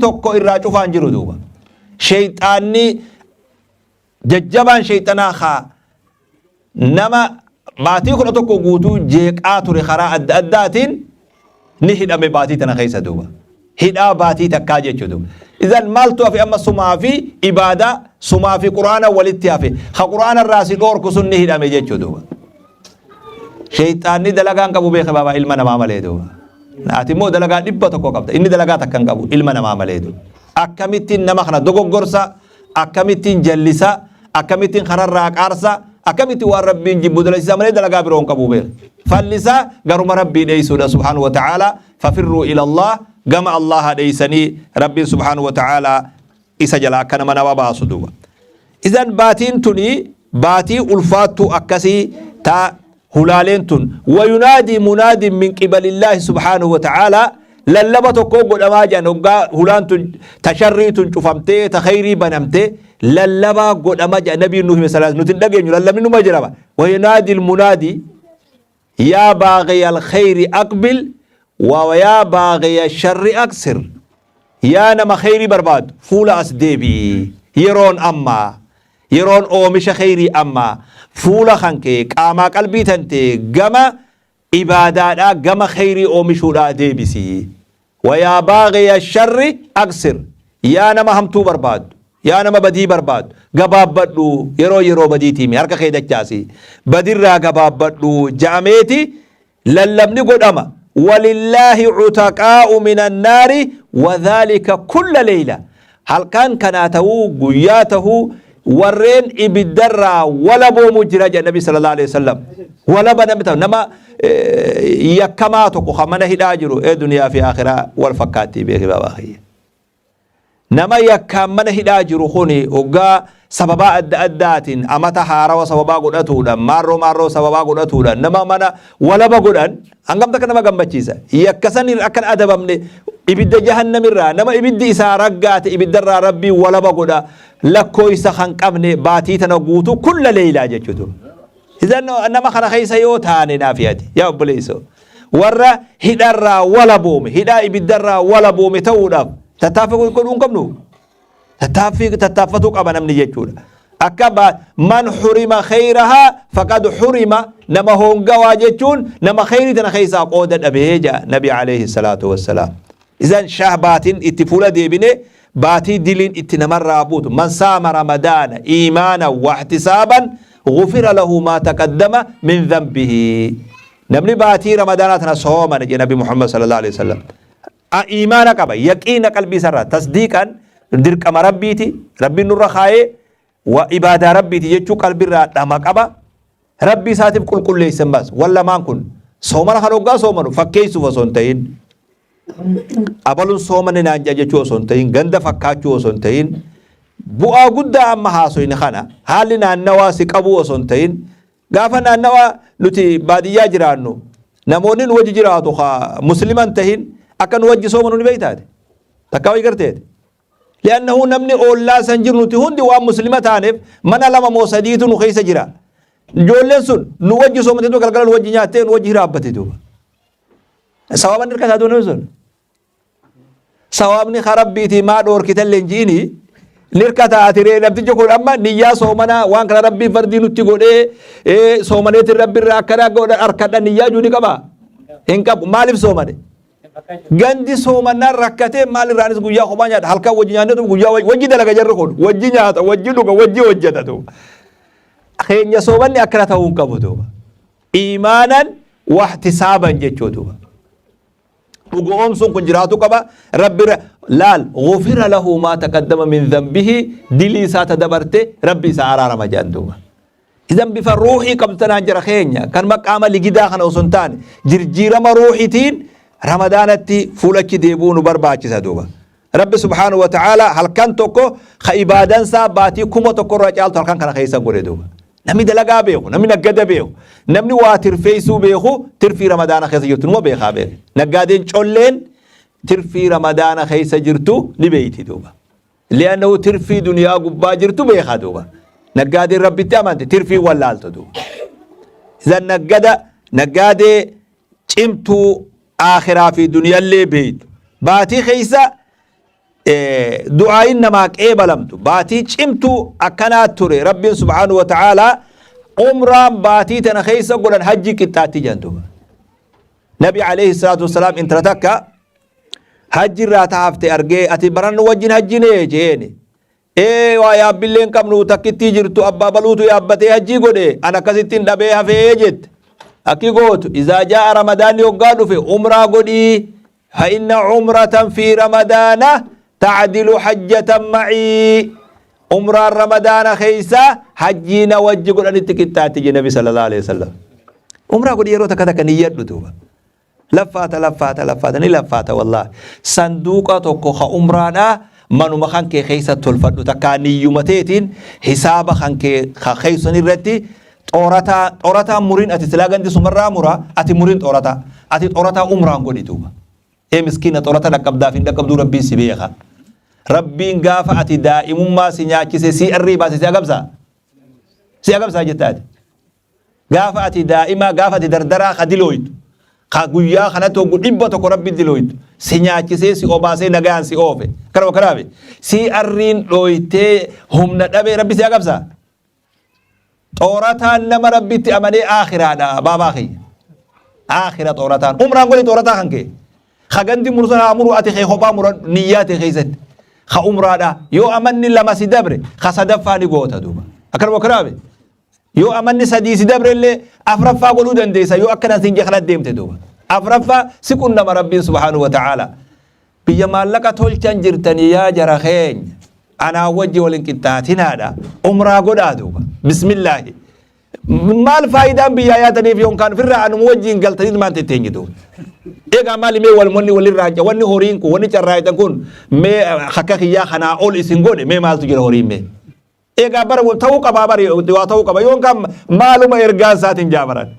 Tokko irraa cufaan jiru duuba. Sheyxaanni jajjabaan sheyxanaa kaa nama baatii 11 guutuu jeeqaa ture karaa adda addaatiin ni hidhame baatii tana keessa duuba. Hidhaa baatii takkaa jechuu duuba. Idan maaltu hafe amma? Sumaa fi ibaadaa, sumaa fi quraana walitti hafe. Ka quraana irraa si dhoorku sun ni hidhame jechuu duuba. Sheyxaanni dalagaa hin qabu beeke baabaa ilma namaa malee duuba. Ati immoo dalagaa 100 qabda. Inni dalagaa takka hin qabu ilma namaa malee duuba. Akkamittiin nama kana dogoggorsa, akkamittiin jallisa, akkamittiin kararraa qaarsa, akkamittiin waan Rabbiin jibbu dalasiisa malee dalagaa biroo hin qabu beeke. Fallisaa garuma Rabbii dheeysuudha subhaanahu wa ta'ala. Fafirruu ila Allah, gama Allaha dheeysanii Rabbiin subhaanahu wa ta'ala isa jalaa akka nama nama baasu duuba. Idan baatiin tuni baatii ulfaattuu akkasii ta hulaaleen tun wayunaadii munaadin min qibalillaahi subhaanahu wa ta'aalaa lallaba tokkoo godhamaa jedhan. Hoggaa hulaan tun ta sharrii tun cufamtee ta khayrii banamte lallabaa godhama jedhan nabiin nu hime salaas. Nuti hin dhageenyu, lallabni numa jirama. Wayunaadii munaadii yaa baaqiya alkhayri aqbil wa yaa baaqiya sharri aqsir. Yaa nama kheyrii barbaadu, fuula as deebi'i. Yeroon amma. Yeroon oomisha kheyrii amma. Fuula kankee, qaamaa qalbii tantee gama ibaadaadhaa, gama kheyrii oomishuudhaa deebisi. Wa yaa baaghiya sharri aqsir. Yaa nama hamtuu barbaadu, yaa nama badii barbaadu, gabaabbadhu. Yeroo yeroo badiitiimi harka kee dachaasi. Badirraa gabaabbadhu ja'ameeti lallabni godhama. Walillaahi cutaqaa'u min annaari wadhaalika kulla leeyla. Halkan kanaa ta'uu guyyaa ta'uu warreen ibiddarraa walaboomu jira jedha Nabi sallallahu alaihi wasallam. Walaba namni ta'u nama yakkamaa tokko kan mana hidhaa jiru duniyaa fi akhiraa wal fakkaattii beeki baabaa kiyya. Nama yakkaan mana hidhaa jiru kuni hoggaa sababaa adda addaatiin amata haarawa sababaa godhatuudhaan, maarroo maarroo sababaa godhatuudhaan nama mana walaba godhan hangam takka nama gammachiisa. Yakka saniin akka hin adabamne ibidda jahannamirraa nama ibiddi isaa raggaate ibiddarraa Rabbiin walaba godha lakkooysa kan qabne baatii tana guutuu kulla leeylaa jechuutu. Idan nama kana keessa yoo taane naaf yaadi yaa obboleessoo. Warra hidharraa walaboome, hidhaa ibiddarraa walaboome ta'uudhaaf tattaaffii godhuu hin qabnu. Tattaaffii tattaaffatuu qaba namni jechuudha. Akka man hurima khayrahaa faqad hurima, nama hoongawaa jechuun nama khayrii tana keessaa qooda dhabee jedha Nabi alayhi salaatu wassalaam. Isan shah baatiin itti fuula deebine baatii diliin itti namarraa buutu. Man saama ramadaana iimaana wahtisaaban gufira lahu maa taqaddama min dhanbihi. Namni baatii ramadaanaa tana soomane jedhe Nabi Muhammad sallallahu alaihi wasallam. Iimaana qaba, yaqiina qalbii isarraa, tasdiiqan dirqama Rabbiiti, Rabbiin nurra kaayee wa ibaadaa Rabbiiti jechuu qalbirraa dhama qaba. Rabbii isaatiif qulqulleessan baas. Wan lamaan kun soomana kan hoggaa soomanu fakkeessuuf osoo hin ta'in, abaluun soomane naan jedha jechuu osoo hin ta'in, ganda fakkaachuu osoo hin ta'in, bu'aa guddaa amma haasoyne kana haalli naannawaa si qabuu osoo hin ta'in. Gaafa naannawa nuti baadiyyaa jiraannu namoonni nu wajji jiraatu ka muslima hin tahin akka nu wajji soomanu ni beeytaate. Takkaa wayi garteete. Li'annahu namni oollaa san jiru nuti hundi waan muslima taaneef mana lama moo sadiitu nu keessa jira. Ijoolleen sun nu wajji soomateetu galgala nu wajji nyaattee nu wajji hiraabbate duuba. Sawaban hirkataa duuba namni sun. Sawaabni ka Rabbiitii maa dhoorkitellee hin ji'ini nirkata. Ati ree namtichi kun amma niyyaa soomanaa waan kana Rabbiin fardii nutti godhee soomaneetiin Rabbi irraa akkana godha harkadha niyyaa jiru ni qaba? Hin qabu. Maaliif soomane? Gandi soomannaan rakkatee maal irraanis guyyaa kophaa nyaata, halkan wajji nyaannetu guyyaa wajji dalaga. Jarri kun wajji nyaata, wajji dhuga, wajji hojjeta duuba. Keenya soomanni akkana ta'uu hin qabu duuba. Iimaanan wahtisaaban jechuu duuba. Dhugoomsuun kun jiraatu qaba. Rabbi laal gufira lahu maa taqaddama min dhanbihi, dilii isaa ta dabarte Rabbi isaa araarama jedhan duuba. Idan bifa ruuhii qabdu tanaan jara keenya kan qaama ligidaa kana osoo hin taane jirjiirama ruuhitiin ramadaanatti fuulachi deebi'uu nu barbaachisa duuba. Rabbi subhaanahu wa ta'ala halkan tokko ka ibaadansaa baatii 1000 irraa caaltu halkan kana keessa godhe duuba. Namni dalagaa beeku, namni naggada beeku, namni waa tirfeessuu beeku tirfii ramadaana keessa jirtu numa beekaa beeka. Naggaadeen colleen tirfii ramadaana keessa jirtu ni beeyti duuba. Li'annahu tirfii duniyaa gubbaa jirtu beekaa duuba. Naggaadeen Rabbitti amante tirfii wallaaltu duuba. Isan naggada naggaadee cimtuu aakhiraa fi duniyallee beeytu. Baatii keessa Du'aayin namaa qeebalamtu baatii cimtuu akkanaa ture. Rabbiin subhaanahu wa ta'aalaa umraan baatii tana keessa godhan hajjii qixxaatti jedhan duuba. Nabi alayhi salaatu wassalaam intala takka hajji irraa taafte argee, ati barannu wajjin hajjinee jeeni. Ee, waa yaabbillee hin qabnu, takkittii jirtu abbaa baluutu yaabbatee hajjii godhe, an akkasittiin dhabee hafee jette. Akki gootu, izaa jaa'a ramadaanni hoggaa dhufe umraa godhii, fa inna umratan fi ramadaana ta'dilu hajjatan macii, umraan ramadaana keessa hajjii na wajji godhanitti qixxaatti je nabi sallallahu alaihi wasallam. Umraa godhi, yeroo takka takka niyyadhu duuba. Laffaata, laffaata, laffaata, ni laffaata wallaahi. Sanduuqa tokko ka umraadhaa manuma kan kee keessa tolfadhu, takkaa niyyuma teetiin hisaaba kan kee ka keessan irratti xoorataa xoorataa murin. Ati silaa gandi sumarraa mura, ati murin xoorataa, ati xoorataa umraan godhi duuba. Ee miskiina, xoorata dhaqqabdaaf hin dhaqqabduu Rabbiin si beeka. Rabbiin gaafa ati daa'imummaa si nyaachise si arrii baase si agamsaa? Si agamsaa jettaati. Gaafa ati daa'imaa, gaafa ati dardaraa ka dilooytu, ka guyyaa kanatti hoggu 100 Rabbi dilooytu, si nyaachisee, si obaasee, nagayaan si oofe. Kanuma kanaafi si arriin dhooytee humna dhabee Rabbi si agabsaa? Xoorataan nama Rabbitti amanee aakhiraadha baabaa kiyya. Aakhira xoorataan. Umraan godhi xoorataa kan kee. Ka gandi mursan haa muru, ati kee kophaa muradhu niyyaa tee keessatti. Ka umraadha. Yoo amanni lama si dabre ka sadaffaa ni goota duuba. Akkanuma kanaafi. Yoo amanni sadii si dabre illee afraffaa godhuu dandeessa, yoo akkana siin jee kana deemte duuba. Afraffaa si qunnama Rabbiin subhaanahu wa ta'ala. Biyya maallaqa tolchan jirtanii yaa jara keenya. Anaa wajji wal hin qixxaatinaadha. Umraa godhaa duuba. Bismillaahi. Maal faayidaan biyyaa yaataniif yookaan firraa anuma wajjiin galtanii maal tetteenyi duuba. Egaa maali mee walmonni walirraa wanni horiin kun, wanni carraayitan kun, mee akka kiyyaa kanaa ol isin godhe, mee maaltu jira horiin mee? Egaa bara ta'uu qabaa, bari waa ta'uu qaba, yookaan maaluma ergaan isaatiin jaabaran.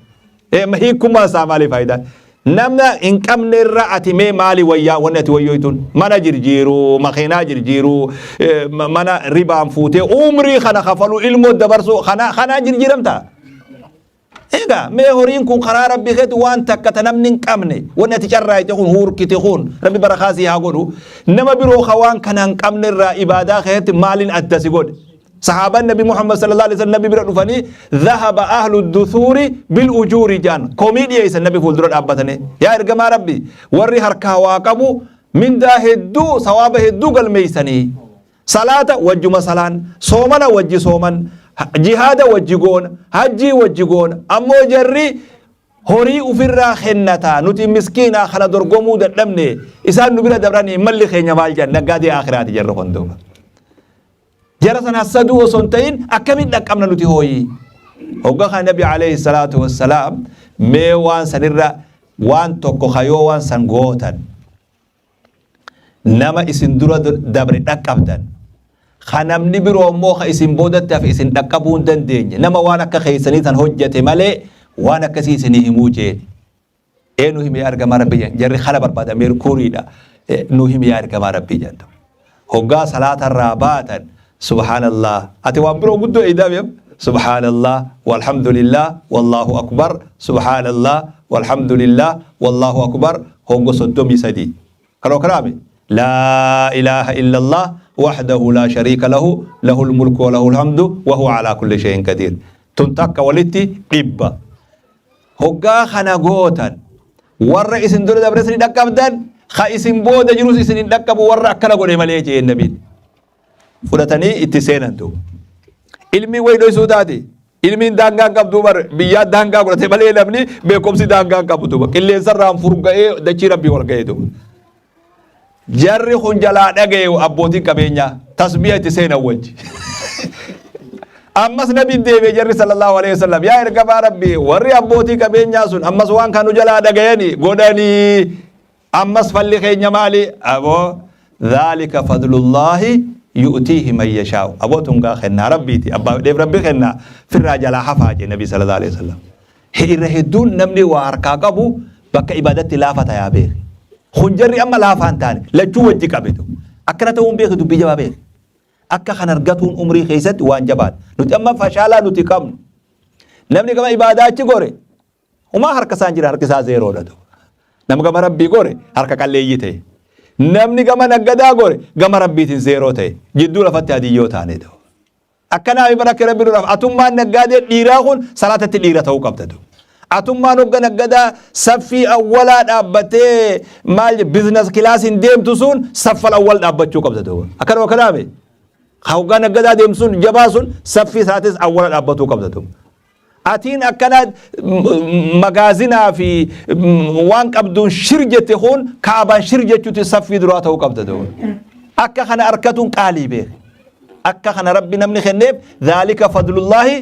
Hiikummaan isaa maali faayidaan? Nama hin qabne irra ati mee maali wayyaa wanni ati wayyoytuun? Mana jirjiiruu, makiinaa jirjiiruu, mana ribaan fuutee umrii kana kafaluu, ilmoo dabarsuu kana kanaan jirjiiramtaa? Egaa mee horiin kun karaa Rabbii keetti waan takka ta namni hin qabne, wanni ati carraayte kun, huurkite kun, Rabbi barakaa sii haa godhu, nama biroo ka waan kana hin qabne irraa ibaadaa keetti maaliin adda si godhe? Sahaabaan Nabi Muhammad sallallahu alaihi wasallam Nabi bira dhufanii, dhahaba ahlu dusuuri bil ujuuri jedhan, komii dhiyeessan Nabi fuuldura dhaabbatanii. Yaa ergamaa Rabbi, warri harkaa waa qabu mindaa hedduu, sawaaba hedduu galmeessanii, salaata wajjuma salaan, soomana wajji sooman, jihaada wajji goona, hajjii wajji goona, ammoo jarri horii ufirraa kennataa, nuti miskiinaa kana dorgomuu dadhabne, isaan nu bira dabranii, malli keenya maal jedhan? Naggaadee aakhiraati jarri kun duuba. Jara san hassaduu osoo hin ta'in akkamiin dhaqqabna nuti hooyii? Hogga kana Nabi alayhi salaatu wassalaam mee waan sanirra waan tokko kayoo waan san gootan nama isin dura dabre dhaqqabdan, ka namni biroo immoo ka isin boodatti hafe isin dhaqqabuu hin dandeenye, nama waan akka keessanii san hojjete malee waan akkasii isinii himuu jeeni. Ee, nu himi yaa ergamaa Rabbii jedhan. Jarri kana barbaada, meerkuuriidha. Nu himi yaa ergamaa Rabbii jedhan. Hoggaa salaatarraa baatan, subhaanallah, ati waan biroo guddoo eeydaa beem, subhaanallah walhamdulillah wallahu akbar, subhaanallah walhamdulillah wallahu akbar hoggo 33 kanoo kanaame, laa ilaaha illallah wahdahu laa shariika lahu lahul mulku wa lahul hamdu wa huwa alaa kulli shay'in qadiir, tun takka walitti 100. Hoggaa kana gootan warra isin dura dabres ni dhaqqabdan, ka isin booda jirus isin hin dhaqqabu warra akkana godhe malee jeen nabiin. Fudhatanii itti seenan duuba. Ilmiin wayi dhoysuu taati. Ilmiin daangaa hin qabdu bar, biyyaa daangaa godhate malee namni beekumsi daangaa hin qabu duuba. Qilleensarraan furga'ee dachii Rabbii wal ga'ee duuba. Jarri kun jalaa dhaga'e, abbootiin qabeenyaa tasbiya itti seenan wajji. Ammas nabiin deebi'e jarri sallallahu alaihi wasallam, yaa ergamaa Rabbii, warri abbootii qabeenyaa sun ammas waan kan nu jalaa dhagayanii godhanii, ammas falli keenya maali? Aboo, dhaalika fadlullaahi yu'tiihi man yashaa'u. Aboo, tun gaa kennaa Rabbiiti, abbaa fedheef Rabbi kennaa, firraa jalaa hafaa jee nabii sallallahu alaihi wasallam. Irra hedduun namni waa harkaa qabu bakka ibaadatti laafa tayaa beeki. Kun jarri amma laafaa hin taane, lachuu wajji qabetu. Akkana ta'uun beeki, dubbii jabaa beeki. Akka kan argatuun umrii keessatti waan jabaadha. Nuti amma fashaalaa nuti qabnu. Namni gama ibaadaa achi gore humaa harka isaan jira, harki isaa zeeroodha. Nama gama Rabbii gore harka qalleeyyii ta'e. Namni gama naggadaa gore gama Rabbiitiin zeeroo ta'e. Jidduu lafatti hadiyyoo taane duuba. Akkanaa bara akka Rabbi duraaf atummaan naggaadee dhiiraa kun salaatatti dhiira ta'uu qabda duuba. Atummaan hogga naggadaa saffii awwalaa dhaabbatee maal business classiin deemtu sun saffal awwal dhaabbachuu qabda duuba. Akkanuma kanaame hoggaa naggadaa deemtu sun jabaa sun saffii isaatis awwala dhaabbatuu qabda duuba. Atiin akkana magaazinaa fi waan qabduun shir jette kun kaabaan shir jechuuti saffii duraa ta'uu qabda duuba. Akka kana arkatuun qaalii beek. Akka kana Rabbi namni kenneef dhaalika fadlullaahi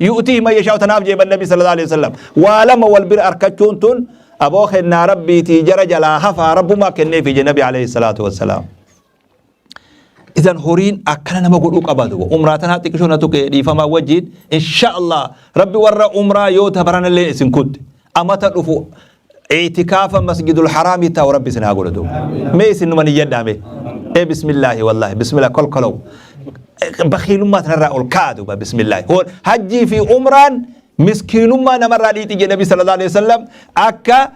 yu'tiihi man yashaa'u tanaaf jeeban Nabi sallallahu alaihi wasallam. Waa lama wal bira arkachuun tun aboo kennaa Rabbiitii jara jalaa hafaa Rabbumaa kenneefi je Nabi alaihi salaatu wassalaam. Idan horiin akkana nama godhuu qaba duuba. Umraa tanaa xiqqishoo na tuqe dhiifamaa wajjin insha Allah Rabbi warra umraa yoo tabaranallee isin kutte amata dhufu itikaafa masjidul haraamii ta'u Rabbi isin haa godhu duuba. Mee isin numa niyyadhaa mee. Ee bismillaahi wallaahi bismillah kolkolow. Bakhiilummaa tanarraa ol ka'a duuba bismillaahi. Hajjii fi umraan miskiinummaa namarraa dhiixi jedhe Nabi sallallahu alaihi wasallam akka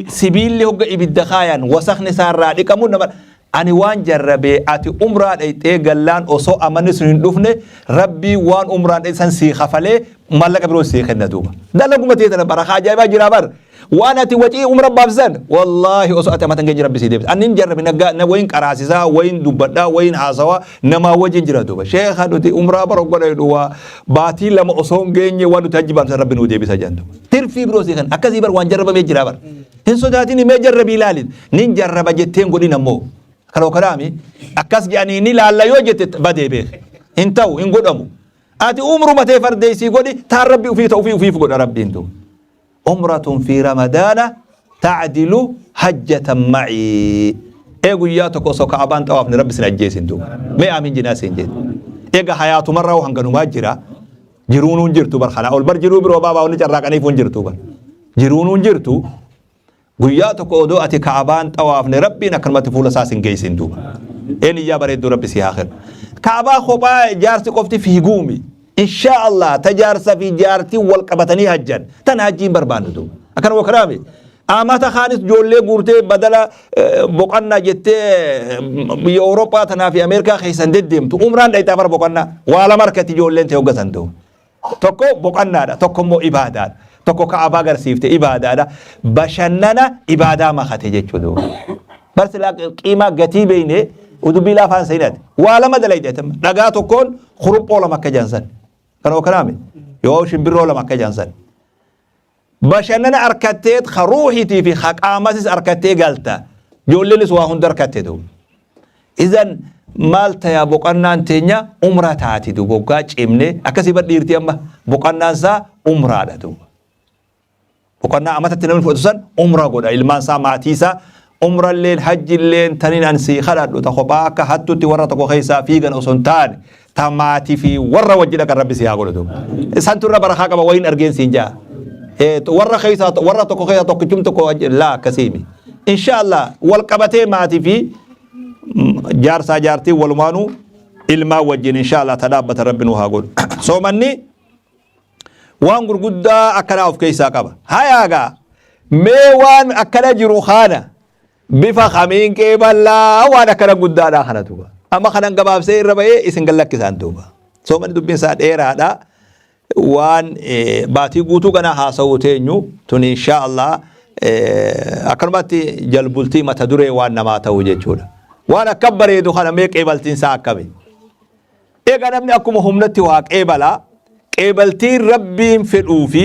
Sibiilli hogga ibidda kaayan wasakni isaa irraa dhiqamu nama ani waan jarrabee ati umraa dhayxee gallaan osoo amanni sun hin dhufne Rabbii waan umraan dhayxe san sii kafalee maallaqa biroo sii kenna duuba. Dalaguma tee tana barakaa ajaa'ibaa jiraa bar. Waan ati wacii umra baafsan wallaahi osoo ati amatan geenye Rabbi sii deebisa. Ani hin jarrabe naggaa na wayin qaraasisaa wayin dubbadhaa wayin haasawaa namaa wajjin jira duuba. Sheekha nuti umraa bara hogga dhaynu waa baatii 2 osoo hin geenye waan nuti hajji baafsan Rabbi nuu deebisa jedhan duuba. Tirfii biroo sii kenna. Akkasii bar waan jarrabamee jira bar. Hin sodaatin mee jarrabii ilaali. Nin jarraba jettee hin godhin ammoo. Kana kanaami akkas jedhanii ni laalla yoo jette badee beek. Hin ta'u hin godhamu. Ati umruma tee fardeessii godhi taan Rabbi ufii ta'u ufii ufiif godha Rabbiin tu. Umratun fi Ramadaana ta'dilu hajjatan macii. Ee guyyaa tokko osoo Ka'abaan xawaafne Rabbi sin ajjeesin duuba. Mee aamin jenaa siin jedhe. Egaa hayaatumarraa hanganumaa jira. Jiruunuu hin jirtu bar kanaa ol bar jiruu biroo baabaa wanni carraaqaniifuu hin jirtu bar. Jiruunuu hin jirtu. Guyyaa tokko odoo ati Ka'abaan xawaafne Rabbiin akkanumatti fuula isaa sin geessin duuba. Ee niyyaa bareedduu Rabbi si haa kennu. Ka'abaa kophaa jaarsi qofti fiiguumi. Inshaa Allah ta jaarsa fi jaartii wal qabatanii hajjan. Tana hajjii hin barbaannu duuba. Akkana wakaraami. Amata kaanis ijoollee guurtee badala boqannaa jettee biyya Awurooppaa tanaa fi Ameerikaa keessan deddeemtu. Umraan dhayxaa bara boqannaa. Waa lama harkatti ijoolleen ta'e hoggasan duuba. Tokko boqannaadha, tokko immoo ibaadaadha. Tokko ka'abaa agarsiifte ibaadaadha. Bashannana ibaadaa makate jechuudha. Bar silaa qiimaa gatii beeyne udubbii laafaan seenate. Waa lama dalayde dhagaa tokkoon kuruphoo lama akka jansan. Kan hookanaame yoo shimbirroo lama akka jansan. Bashannana arkatteet ka ruuhitii fi ka qaamasis arkattee galta. Ijoolleenis waa hunda arkatte duuba. Idan maal tayaa boqannaan teenya umraa taati duuba hoggaa cimne akkasii bar dhiirti amma boqannaan isaa umraadha duuba. Boqonnaa amatatti namni fudhatu san umraa godha ilmaan isaa maatii isaa umralleen hajjilleen tanin an sii kadhadhu ta kophaa akka hattutti warra tokko keessaa fiigan osoo hin taane ta maatii fi warra wajji dhaqan Rabbi si haa godhu duuba. Santu irra barakaa qaba wayin argeen siin jaa. Warra keessaa warra tokko keessaa tokkichum tokko laa akkasiimi. Insha Allah wal qabatee maatii fi jaarsaa jaartii walumaanuu ilmaan wajjin insha Allah ta dhaabbatan Rabbi nu haa godhu. Soomanni waan gurguddaa akkanaa of keessaa qaba. Hayaagaa mee waan akkana jiru kana bifa kamiin qeeballaa waan akkana guddaadhaa kana duuba. Amma kanan gabaabsee irra bahee isin gallakkisaan duuba. Soomanni dubbiin isaa dheeraadha. Waan baatii guutuu ganaa haasa'uu teenyu tun insha Allah akkanumatti jalbultii mata duree waan namaa ta'u jechuudha. Waan akka bareedu kana mee qeebaltiin isaa akkami? Egaa namni akkuma humnatti waa qeebala, qeebaltiin Rabbiin fedhuu fi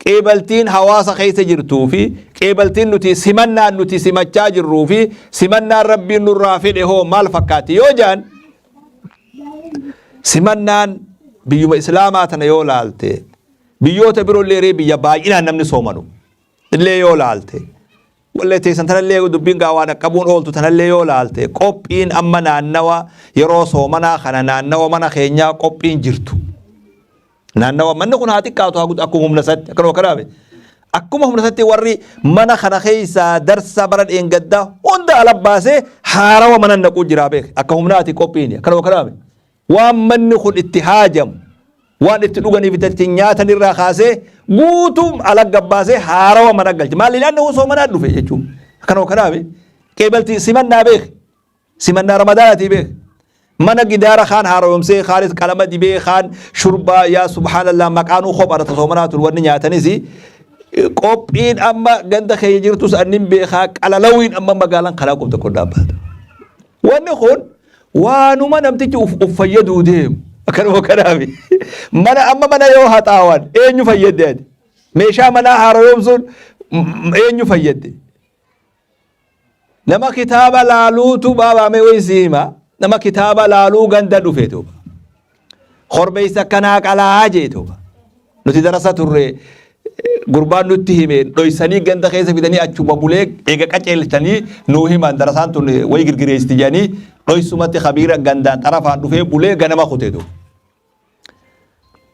qeebaltiin hawaasa keessa jirtuu fi qeebaltiin nuti simannaan nuti simachaa jirruu fi simannaan Rabbiin nurraa fedhe hoo maal fakkaatti yoo jedhan simannaan biyyuma Islaamaa tana yoo laalte biyyoota biroo illee biyya baay'inaan namni soomanu illee yoo laalte Wallee teessan tanallee dubbiin gaa waa dhaqqabuun ooltu tanallee yoo laalte qophiin amma naannawa yeroo soomanaa kana naannawa mana keenyaa qophiin jirtu. Naannawa manni kun haa xiqqaatu haa guddu akkuma humna isaatti akkanuma kanaame. Akkuma humna isaatti warri mana kana keessaa darsa bara dheengaddaa hunda ala baasee haarawa mana naquu jiraa beek akka humnaati qophiin akkanuma kanaame. Waan manni kun itti haajamu, waan itti dhuganiif itti nyaatan irraa kaasee guutuu ala gabbaasee haarawa mana galche. Maali laanna osoo manaa dhufe jechuun. Akkanuma kanaafi. Qeebaltii simannaa beek. Simannaa Ramadaanaatii beek. Mana gidaara kaan haaromsee, kaanis qalama dibee, kaan shurbaa, yaa subhaanallah, maqaanuu kophaadha tasoomanaa tun wanni nyaatanis qophiin amma ganda keenya jirtus annin beekaa qalalawiin amma magaalaan karaa qubta kun dhaabbata. Wanni kun waanuma namtichi uf fayyaduu deemu. Akkanuma kanaafi. Mana amma mana yoo haxaawan eenyu fayyadde ati? Meeshaa manaa haaromsuun eenyu fayyadde? Nama kitaaba laaluutu baabaamee wayi si hima. Nama kitaaba laaluu ganda dhufe duuba. Korbeessa akkanaa qalaa jee duuba. Nuti darasa turre, gurbaan nutti hime, dhoysanii ganda keessa fidanii achuma bulee eega qaceelchanii nuu himan. Darasaan tun wayi girgireessiti jedhanii dhoysumatti kabiira gandaan xarafaan dhufee bulee ganama kute duuba.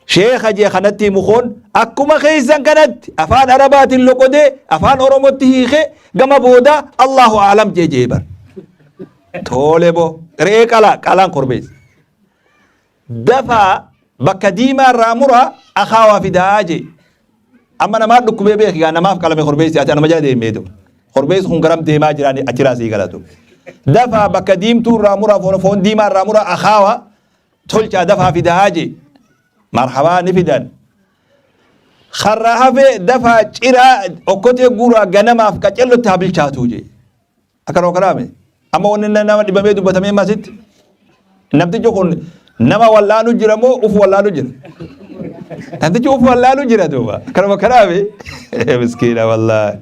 Sheekha jee kanatti himu kun akkuma keessan kanatti afaan Arabaatiin loqodee afaan Oromootti hiikee gama booda Allahu a'lam jee jee bar. Toole boo, re'ee qalaa, qalaan korbeessa. Dafaa bakka diimaa irraa muraa akaawaa fidaa jee. Amma namaa dhukkubee beeki gaa, namaaf qalame korbeessi, ati anuma jala deemee duuba. Korbeessi kun garam deemaa jiraan achiraa sii galatu. Dafaa bakka diimtuu irraa muraa, foon diimaa irraa muraa, akaawaa tolchaa, dafaa fidaa jee. Marhabaa, ni fidan. Karra hafee dafaa ciraa, okkotee guuraa, ganamaaf qacellotti haa bilchaatuu jee. Akkanuma kanaame. Amma wanni nama dhibamee dubbatamee masitti. Namtichi kun nama wallaanu jira moo uf wallaanu jira? Namtichi uf wallaanu jira duuba. Akkanuma kanaame. Miskiina wallaahi.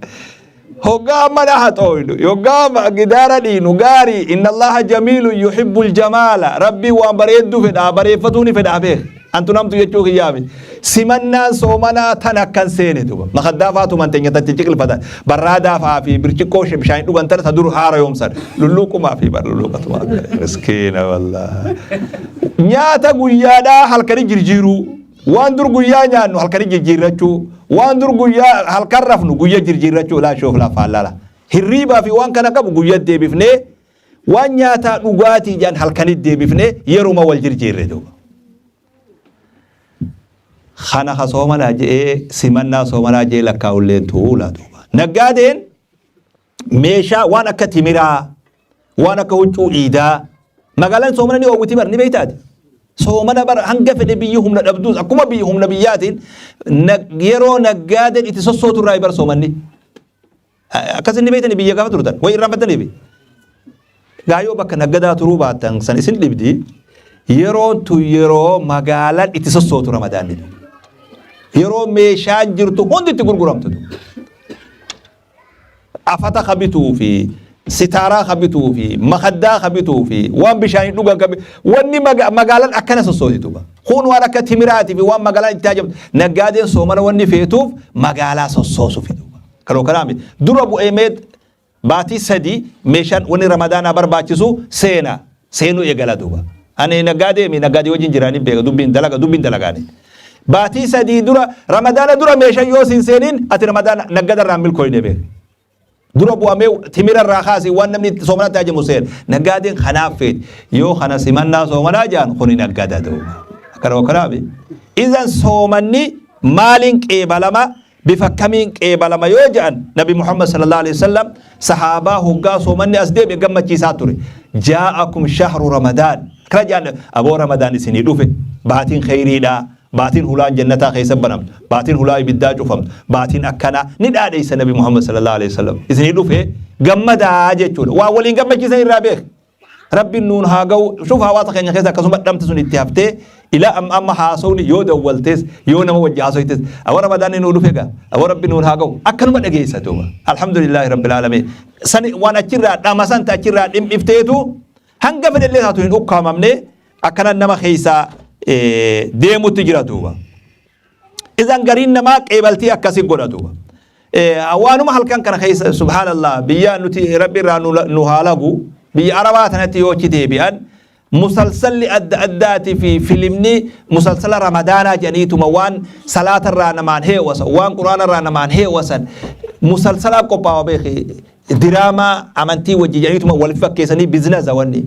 Hoggaa mana haxooynu, hoggaa gidaara dhiinu gaarii, inna Allaha jamiilun yuhibbul jamaala, Rabbii waan bareedduu fedhaa, bareeffatuu ni fedhaa beek. Antu namtu jechuu kiyyaami. Simannaan soomanaa tan akkan seene duuba. Makaddaa faatu manteenya tachi ciqilfatan. Barraadaa fa'aa fi birciqqoo bishaan dhugan tana ta dur haara yoomsan. Lulluuqumaa fi bar lulluuqatumaa. Miskiina wallaahi. Nyaata guyyaadhaa halkanii jirjiiruu. Waan dur guyyaa nyaannu halkanii jijjiirrachuu. Waan dur guyyaa halkan rafnu guyya jirjiirrachuu, laa shoof laa faallala. Hirriibaa fi waan kana qabu guyya deebifnee, waan nyaataa dhugaatii jedhan halkanii deebifnee yeruma wal jirjiirre duuba. Kana ka soomanaa je'ee, simannaa soomanaa je'ee lakkaa'ulleen tuula duuba. Naggaadeen meeshaa waan akka timiraa, waan akka huccuu iidaa, magaalaan soomana ni oowwiti bar, ni beektaati. Soomana bar hanga fedhe biyyi humna dhabduus akkuma biyyi humna biyyaatiin yeroo naggaadeen itti sossootu irraa bar soomanni. Akkas inni beektani biyya gaafa turtan wayi irraanfattaniifi. Gaayoo bakka naggadaa turuu baattan san isin dhibdi, yeroon tun yeroo magaalaan itti sossootu Ramadaanni. Yeroo meeshaan jirtu hundi itti gurguramtu. Afata ka bituu fi sitaaraa ka bituu fi makaddaa ka bituu fi waan bishaanii dhugan ka wanni magaalaan akkana sossooti. Kun waan akka timiraatii fi waan magaalaan itti hajamtu naggaadeen soomana wanni feetuuf magaalaa sossoosu fidu. Kanoo kanaami dura bu'ee mee baatii 3 meeshaan wanni Ramadaanaa barbaachisu seena seenuu eegala duuba. Ani naggaadee mi naggaadee wajjin jiraanii beeka, dubbiin dalaga, dubbiin dalagaani. Baatii 3 dura, Ramadaana dura meeshaan yoo siin seeniin ati Ramadaana naggada irraa milkooyne beeka. Dura bu'amee timira irraa kaasii waan namni soomanatti hajamu seena. Naggaadeen kanaaf feeti. Yoo kana simannaa soomanaa jaan kuni naggada duuba. Akkana kanaami. Idan soomanni maaliin qeebalama, bifa kamiin qeebalama yoo jedhan, Nabi Muhammad sallallahu alaihi wasallam sahaabaa hoggaa soomanni as deebi'e gammachiisaa ture. Jaa'akum shahru Ramadaan. Akkana jedhan, aboo Ramadaan isinii dhufe, baatiin kheyriidha. Baatiin hulaan jannataa keessa banamtu, baatiin hulaa ibiddaa cufamtu, baatiin akkanaa ni dhaadheessa Nabi Muhammad sallallahu alaihi wasallam. Isinii dhufe gammadaa jechuudha. Waa waliin gammachiisan irraa beek. Rabbiin nuun haa ga'u. Shuf, hawaasa keenya keessa akkasuma dhamti sun itti haftee ila amma amma haasawni yoo dawwaltees, yoo nama wajji haasoytes, awwa Ramadaanni nuu dhufe gaa, awwa Rabbi nuun haa ga'u, akkanuma dhageessa duuba. Alhamdulillaahi Rabbil aalamiin. Sani waan achirraa dhamasan ta achirraa dhim'ifteetu hanga fedhellee taatu hin ukkaamamne, akkana nama keessaa deemutti jira duuba. Idan gariin namaa qeebaltii akkasii godha duuba. Waanuma halkan kana keessa, subhaanallah, biyya nuti Rabbi irraa nu haa lagu, biyya Arabaa tanatti yoo achi deebi'an musalsalli adda addaatii fi filimni musalsala Ramadaanaa jedhaniituma waan salaata irraa namaan heewasan, waan Quraana irraa namaan heewasan musalsalaa qophaawa beeki, diraamaa amantii wajji jedhaniituma wal fakkeessanii bizinasa wanni.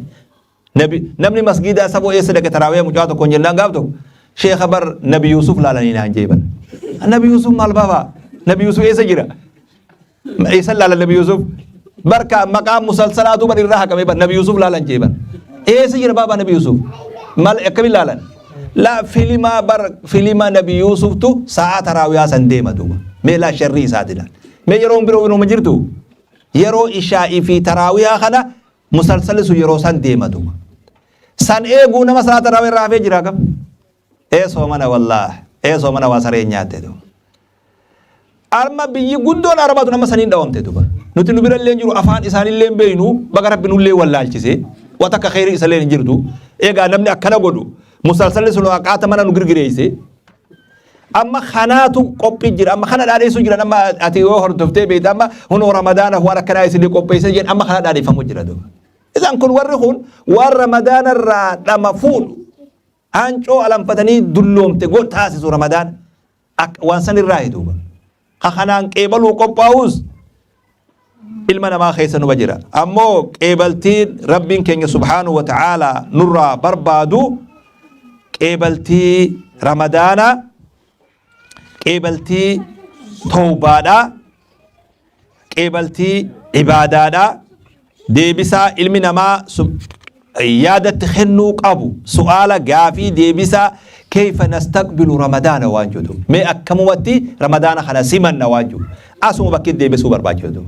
Nabi, namni masgiidaa saboo eessa dhaqe taraawiya mucaa tokkoon jennaan, gaaf tokko sheekha bar Nabi Yuusuf laalanii naan jee bar. Nabi Yuusuf maal baafaa? Nabi Yuusuf eessa jira? Eessa laalan Nabi Yuusuf? Barka maqaan musalsalaatu bar irraa haqame bar Nabi Yusuf laalan jee bar. Eessa jira baabaa Nabi Yusuf? Mal akkamiin laalan? La filimaa bar filima Nabi Yusuftu sa'aa taraawiyaa san deema duuba. Mee laa sharrii isaati laal. Mee yeroon biroo inuma jirtu? Yeroo ishaa'ii fi taraawiyaa kana musalsalli sun yeroo san deema duuba. San eeguu nama sa'aa taraawiyaa irraa hafee jira kam? Ee soomana wallaah. Ee soomana waa sareen nyaatte duuba. Arma biyyi guddoon Arabaa tun amma saniin dhawamte duba. Nuti nu bira illee hin jiru afaan isaanillee hin beeynu baga rabbi nullee wallaalchise. Waa takka kheyrii isallee hin jirtu. Egaa namni akkana godhu musalsalli sun haqaata mana nu girgireeyse. Amma kanaatu qophii jira. Amma kana dhaadheessuu jiran amma ati yoo hordoftee beekte amma hunoo ramadaanaaf waan akkanaa isinii qopheessee jedhan amma kana dhaadheeffamu jira duba. Isaan kun warri kun waan ramadaana irraa dhama fuudhu hancoo alanfatanii dulloomte godh taasisu ramadaana. Akka waan san irraahi duuba. Ka kanaan qeebaluu qophaa'us ilma namaa keessa numa jira. Ammoo qeebaltiin Rabbiin keenya subhaanahu wa ta'aalaa nurraa barbaadu qeebaltii Ramadaana, qeebaltii towbaadha, qeebaltii ibaadaadha. Deebisaa ilmi namaa yaadatti kennuu qabu su'aala gaafii deebisaa keyfa nastaqbilu ramadaana waan jedhu mee akkamumatti ramadaana kana simanna waan jedhu asuma bakki deebisuu barbaachisa.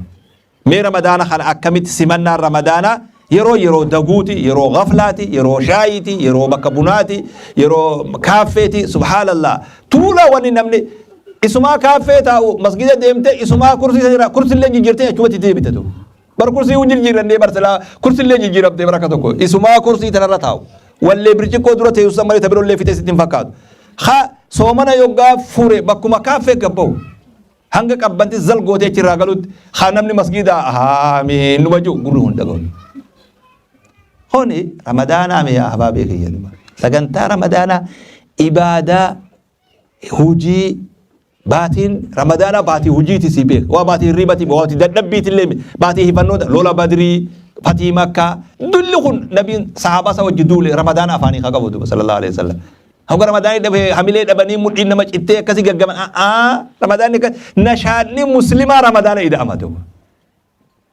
Mee ramadaana kana akkamitti simannaan ramadaana yeroo yeroo daguuti, yeroo gaflaati, yeroo shaayiiti, yeroo bakka bunaati, yeroo kaaffeeti, subhaanallah. Tuula wanni namni isumaa kaaffee taa'u masgida deemte isumaa kursii san irraa kursillee jijjiirtee achumatti deebite tu. Bar kursii hin jijjiirannee bar silaa kursillee jijjiiramtee bar akka tokko isumaa kursii tanarra taa'u. Wallee birciqqoo dura teessu san malee ta biroollee fixee sitti hin fakkaatu. Ha soomana yoggaa fure bakkuma kaaffee gabbahu. Hanga qabbanti zal gootee achirraa galutti haa namni masgiidaa aamiin numa jiru gurri hun dhagahu. Kuni ramadaanaa mee yaa habaabee kiyya duba. Sagantaa ramadaanaa ibaadaa hujii baatiin ramadaanaa baatii hujiiti si beeka. Waa baatii hirriibati baatii dadhabbiiti illee baatii hifannoota lola badrii fatii makkaa dulli kun nabiin sahaabaa isaa wajji duule ramadaana afaanii haa qabu duba sallallahu alaihi wasallam. Hanga ramadaanni dhabe hamilee dhabanii mudhiin nama cittee akkasii gaggaban a'aa ramadaanni akka nashaadni muslimaa ramadaana ida'ama duuba.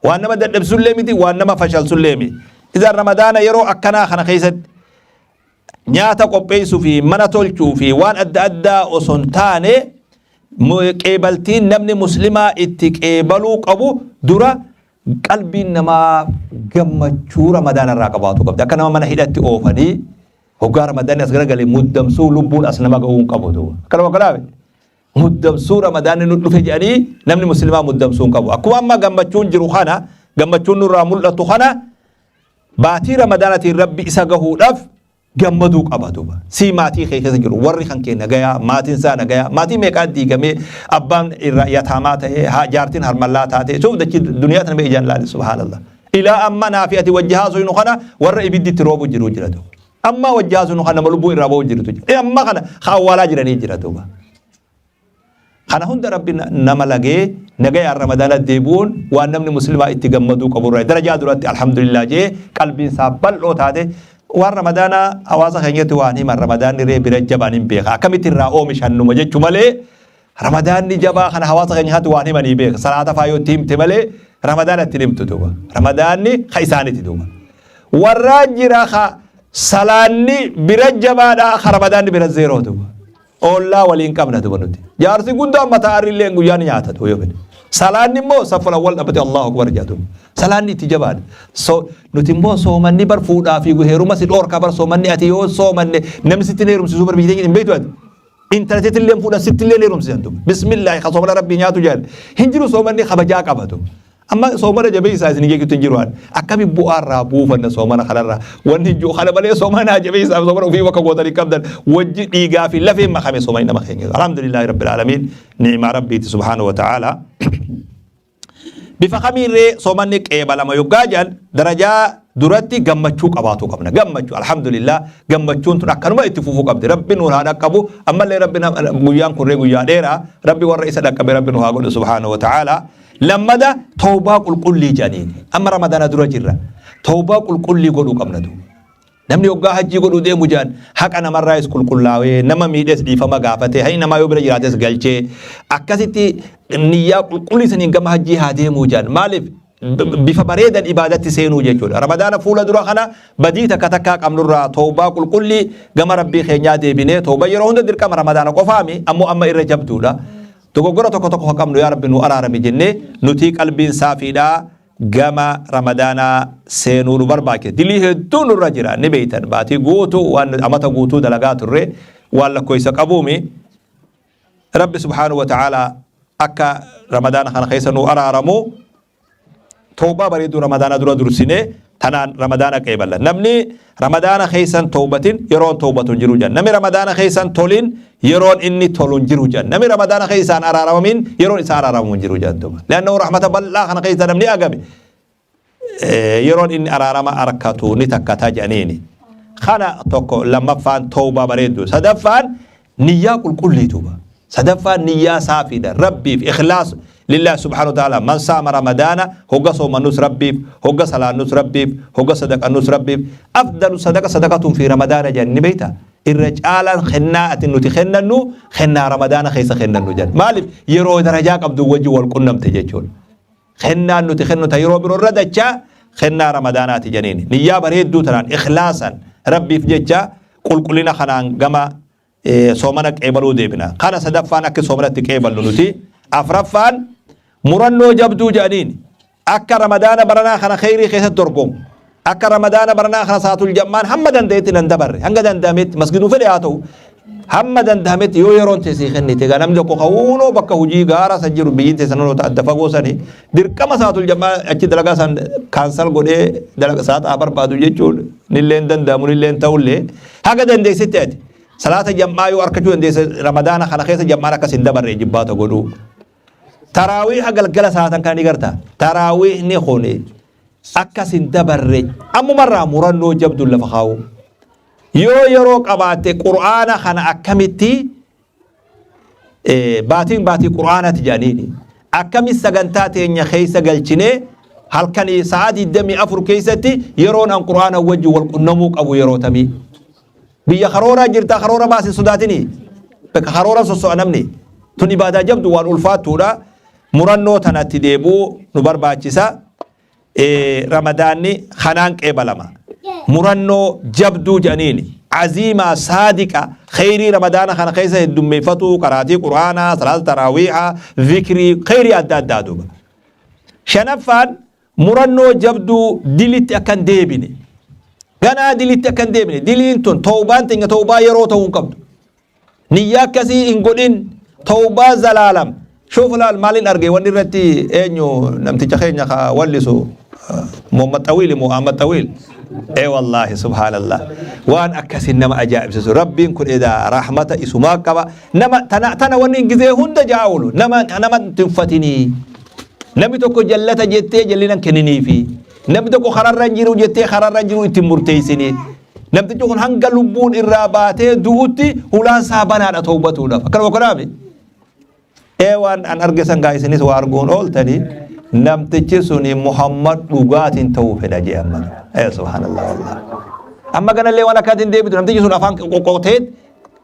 Waan nama dadhabsullee miti waan nama fashalsullee miti. Idan ramadaana yeroo akkanaa kana keessatti nyaata qopheessuu fi mana tolchuu fi waan adda addaa osoo hin taane qeebaltiin namni muslimaa itti qeebaluu qabu dura qalbiin namaa gammachuu ramadaana irraa qabaatu qabdi. Akka nama mana hidhatti oofanii Hoggaa Ramadaanni as garagale muddamsuu lubbuun as nama ga'uu hin qabu duuba. Akkanuma akkanaa miti. Muddamsuu Ramadaanni nu dhufe jedhanii namni muslimaa muddamsuu hin qabu. Akkuma amma gammachuun jiru kana gammachuun nurraa mul'atu kana baatii Ramadaanatiin Rabbi isa gahuudhaaf gammaduu qaba duuba. Sii maatii kee keessa jiru warri kan kee nagayaa maatiin isaa nagayaa maatii meeqaa diigamee abbaan irraa yataamaa ta'ee jaartiin harmallaa taatee suuf dachii duniyaa tana mee ijaan laali subhaanallah. Ilaa amma naa fi ati wajji haasofnu kana warra ibiddi itti roobu jiru jira duuba. Amma wajji haasofnu kana nama lubbuu irraa ba'u jirutu jira. Ee amma kana ka awwaalaa jiranii jira duuba. Kana hunda rabbi nama lagee nagayaan ramadaana deebi'uun waan namni muslimaa itti gammaduu qabu irraa darajaa duratti alhamdulillah jee qalbiin isaa bal'oo taate waan ramadaana hawaasa keenyatti waan himan ramadaanni ree bira jabaan hin beeka akkamitti irraa oomishan numa jechuu malee Ramadaanni jabaa kana hawaasa keenya keessatti waan himanii beeka. Salaata faa yoo itti himte malee ramadaana itti himtu duuba. Ramadaanni ka isaaniti duuba. Warraa jira ka salaanni bira jabaadha ka ramadaanni bira zeeroo duuba. Oollaa waliin qabna duuba nuti. Jaarsi guddaan mataa arrillee guyyaa ni nyaata duuba yoo fedhe. Salaanni immoo saffa awwal dhabbate Allahu akbar jedha duuba. Salaanni itti jabaadha. So, nuti immoo soomanni bar fuudhaa fi heeruma si dhoorka bar soomanni ati yoo soomanne namni sitti hin heerumsiisu bar biyya teenya hin beektu ati. Intala teetillee hin fuudhan sittillee hin heerumsiisan duuba. Bismillaahi ka soomana rabbii nyaatu jedhan. Hin jiru soomanni kabajaa qaba duuba. Amma soomana jabeessaa isin jechuutti hin jiru an. Akkami bu'aa irraa buufanna soomana kanarraa. Wanni hin jiru kana malee soomana jabeessaa soomana ofii bakka gootanii qabdan wajji dhiigaa fi lafeen makame soomani nama keenya. Alhamdulillaahi rabbil aalamiin ni'imaa rabbiiti subhaanahu wa ta'ala. Bifa kamiin ree soomanni qeebalama yoggaa jedhan darajaa duratti gammachuu qabaatuu qabna. Gammachuu alhamdulillah gammachuun tun akkanuma itti fufuu qabdi. Rabbi nuun haa dhaqqabu ammallee rabbi guyyaan kun ree guyyaa dheeraa rabbi warra isa dhaqqabe rabbi nu haa godhu subhaanahu wa ta'ala. Lammada tawbaa qulqullii jedhaniin amma ramadaana dura jirra. Tawbaa qulqullii godhuu qabna duuba. Namni hoggaa hajjii godhuu deemu jedhan haqa namarraayis qulqullaawee nama miidhes dhiifama gaafatee hayni namaa yoo bira jiraates galchee akkasitti niyyaa qulqullii saniin gama hajjii haa deemuu jedhan maaliif Bifa bareedan ibaadatti seenuu jechuudha. Ramadaana fuula dura kana badii takka takkaa qabnurraa tawbaa qulqullii gama Rabbii keenyaa deebinee, tawbaa yeroo hunda dirqama, Ramadaana qofaami, ammoo amma irra jabduudha. Dogoggora tokko tokko kan qabnu yaa Rabbi nu araarami jennee nutii qalbiin saafiidhaa gama Ramadaanaa seenuu nu barbaachisa. Dilii hedduu nurra jira, ni beeytan, baatii guutuu waan amata guutuu dalagaa turre waan lakkoofsa qabuumi. Rabbi subhaanahu wa ta'aalaa akka Ramadaana kana keessa nu araaramu tawbaa bareedduu Ramadaana dura dursinee tanaan Ramadaana qeeballa. Namni Ramadaana keessan tawbatin yeroon tawbatu hin jiru jedhan. Namni Ramadaana keessan tolin yeroon inni tolu hin jiru jedhan. Namni Ramadaana keessaan araaramamin yeroon isaa araaramamu hin jiru jedhan duuba. Leannahu rahmata bal'aa kana keessa namni agame yeroon inni araarama arkatu ni takkata jedhaniini. Kana tokko, lammaffaan tawbaa bareeddu. Sadaffaan niyyaa qulqullii duuba. Sadaffaan niyyaa saafiidha. Rabbiif ikhlaas lillah subhaanahu wa ta'ala. Man saama Ramadaana, hogga soomannus Rabbiif, hogga salaannus Rabbiif, hogga sadaqannus Rabbiif. Afdalu sadaqa sadaqatun fi Ramadaana jedhan, ni beektaa? Irra caalaan kennaa ati nuti kennannu kennaa Ramadaana keessa kennannu jedhan. Maaliif? Yeroo darajaa qabdu wajji wal qunnamte jechuudha. Kennaan nuti kennu ta yeroo biroo irra dachaa kennaa Ramadaanaati jedhaniini. Niyyaa bareedduu tanaan ikhlaasan Rabbiif jecha qulqullina kanaan gama soomana qeebaluu deebina. Kana sadaffaan akka soomanatti qeeballu nuti. Afraffaan murannoo jabduu jedhaniini. Akka Ramadaana baranaa kana kheyrii keessatti dorgomu. Akka Ramadaana baranaa kana saatul jammaan hamma danda'etti nan dabarre. Hanga danda'ametti masgiduu fedhe haa ta'u. Hamma danda'ametti yoo yeroon teessee kennite, egaa namni tokko ka'uunoo bakka hojii gaara san jiru, biyyiin teessan ta'e adda fagoo sani, dirqama saatul jammaa achi dalagaa san cancel godhee dalaga saata haa barbaadu jechuun nillee hin danda'amu, nillee hin ta'ullee. Haga dandeessitti ati salaata jammaa yoo arkachuu dandeesse, Ramadaana kana keessa jammaan akkas hin dabarre jibbaata godhuu. Taraawiiha galgala saatan kana ni garta. Taraawiihni kuni akkas hin dabarre ammumarraa murannoo jabduun lafa kaa'u. Yoo yeroo qabaatte Qur'aana kana akkamitti, baatiin baatii Qur'aanaati jedhaniini, akkami sagantaa teenya keessa galchinee halkanii sa'a 24 keessatti yeroon an Qur'aana wajjin wal qunnamuu qabu yeroo tamii? Biyya karooraa jirtaa, karoora baasi, hin sodaatinii. Bakka karoora sosso'a namni. Tun ibaadaa jabdu, waan ulfaattuudha. Murannoo tanatti deebi'uu nu barbaachisa. Ramadaanni kanaan qeebalama. Murannoo jabduu jedhaniini. Aziimaa saadiqa kheyrii Ramadaana kana keessa heddummeeffatuu, qaraatii Qur'aanaa, salaata taraawiihaa, zikrii, kheyrii adda addaa duuba. Shanaffaan murannoo jabduu dilitti akka hin deebine. Ganaa dilitti akka hin deebine. Diliin tun, tawbaan teenya tawbaa yeroo ta'uu hin qabdu. Niyyaa akkasii hin godhin, tawbaa zalaalam. Shuuf laal, maalin arge, wanni irratti eenyu namticha keenya ka wallisu, Muhammad Xawiil moo Ahmad Xawiil. Ee wallaahi, subhaanallah, waan akkasii nama ajaa'ibsiisu. Rabbiin kun edaa rahmata isumaa qaba. Nama tana tana wanni gizee hunda ja'a oolu nama nama tuffatinii. Namni tokko jallata jettee jallina hin kenniniifi. Namni tokko kararra hin jiru jettee kararra hin jiru ittiin murteessinii. Namtichi kun hanga lubbuun irraa baatee du'utti hulaan isaa banaadha tawbatuudhaaf. Akkanuma kanaami. Ee, waan an arge san gaa isinis waa arguun ooltanii, namtichi suni Muhammad dhugaatiin ta'uu fedha jee amma. Ee subhaanallah wallah. Amma kanallee waan akkaatiin deebitu, namtichi sun afaan qoqqoqoteet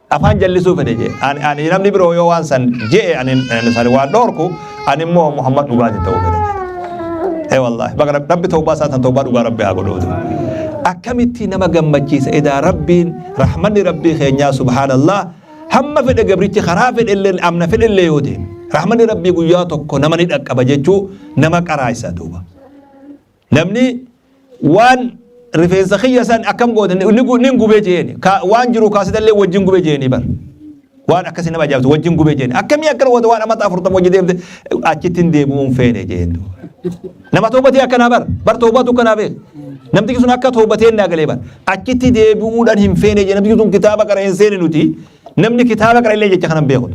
afaan jallisuu fedhe jee. Ani namni biroo yoo waan san je'e ani san waan dhoorku, ani immoo Muhammad dhugaatiin ta'uu fedha jee. Ee wallaahi, baga Rabbi tawbaa isaa tan tawbaa dhugaa Rabbi haa godhuutu. Akkamitti nama gammachiisa edaa Rabbiin, rahmanni Rabbii keenyaa, subhaanallah, hamma fedhe gabrichi karaa fedhe illee, amna fedhe illee yoo deeme, rahmanni Rabbii guyyaa tokko nama ni dhaqqaba jechuu nama qaraayisa duuba. Namni waan rifeensa kiyya san akkam goote, ni gubee jeeni, waan jiru kaasitallee wajjin gubee jeeni bar. Waan akkasii nama ajaa'ibsu, wajjin gubee jeeni. Akkamii akkana goote, waan amata 40 wajji deemte achitti hin deebi'uun feene jeen. Nama toobatee akkanaa bar, bar toobatu akkanaa beek. Namtichi sun akka toobatee naa galee bar. Achitti deebi'uudhaan hin feene jee. Namtichi sun kitaaba qara hin seene nuti. Namni kitaaba qara illee jecha kana hin beeku.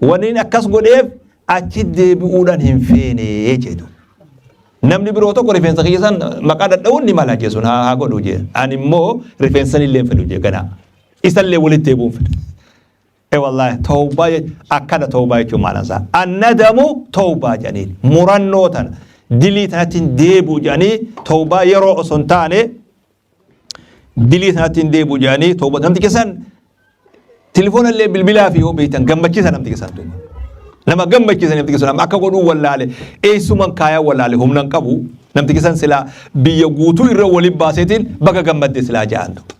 Waniin akkas godheef achi deebi'uudhaan hin feene jedhu. Namni biroo tokko rifeensa kiyya san maqaa dhadha'uun ni mala jee, sun haa godhu jee. Ani immoo rifeensa illee hin fedhu jee ganaa. Isallee walitti deebi'uun fedha. E wallaahi, tawbaa akkana, tawbaa jechuun maal isaa? Annadamu tawbaa jedhaniin murannoo tana dilii tanatti hin deebi'u jedhanii, tawbaa yeroo osoo hin taane dilii tanatti hin deebi'u jedhanii tawbaa. Namti keessan telefoona illee bilbilaa fi yoo beektan gammachiisa namti keessan duuba. Nama gammachiisa namtichi sun amma akka godhuu wallaale eessuman kaayaa wallaale humna hin qabu namtichi san silaa biyya guutuu irra waliin baaseetiin baga gammadde silaa ja'an duuba.